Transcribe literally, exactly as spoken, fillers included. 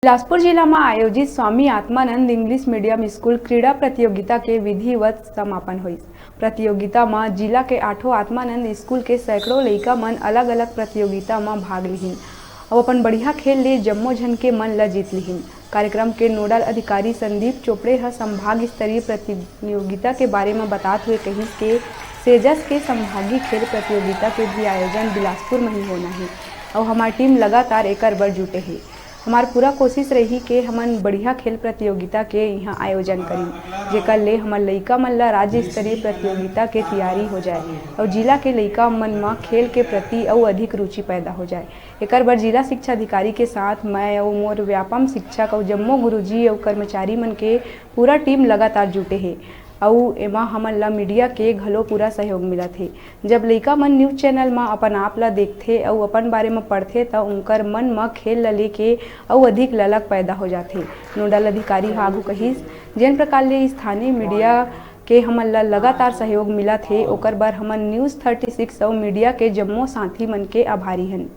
बिलासपुर जिला म आयोजित Swami Atmanand English medium school क्रीड़ा प्रतियोगिता के विधिवत समापन होइस। प्रतियोगिता म जिला के आठों आत्मानंद स्कूल के सैकड़ों लइका मन अलग-अलग प्रतियोगिता म भाग लिहिन अउ अपन बढ़िया खेल ले जम्मो झन के मन ल जीत लिहिन। कार्यक्रम के नोडल अधिकारी संदीप चोपड़े ह संभाग स्तरीय प्रतियोगिता के बारे म बतात हुए कहिस के सेजस के संभागीय खेल प्रतियोगिता के भी आयोजन बिलासपुर म ही होना हे अउ हमार टीम लगातार एकर बर जुटे हे। हमार पूरा कोशिश रही के हमन बढ़िया खेल प्रतियोगिता के इहाँ आयोजन करी, जेकर ले हमर लइका मन ला राज्य स्तरीय प्रतियोगिता के तैयारी हो जाए अउ जिला के लइका मन म खेल के प्रति अउ अधिक रुचि पैदा हो जाए। एकर बर जिला शिक्षा अधिकारी के साथ मैं अउ मोर व्यापम शिक्षक अउ जम्मो गुरुजी अउ कर्मचारी मन के पूरा टीम लगातार जुटे हे अउ एमा हमन ला मीडिया के घलो पूरा सहयोग मिलत हे। जब लइका मन न्यूज चैनल म अपन आप ला देखथे अउ अपन बारे म पढ़थे, त उनकर मन म खेल ला लेके अउ अधिक ललक पैदा हो जाथे। नोडल अधिकारी ह आगू कहिस, जेन प्रकार ले स्थानीय मीडिया के हमन ला लगातार सहयोग मिलत हे, ओकर बर हमन न्यूज थर्टी सिक्स अउ मीडिया के जम्मो साथी मन के आभारी हन।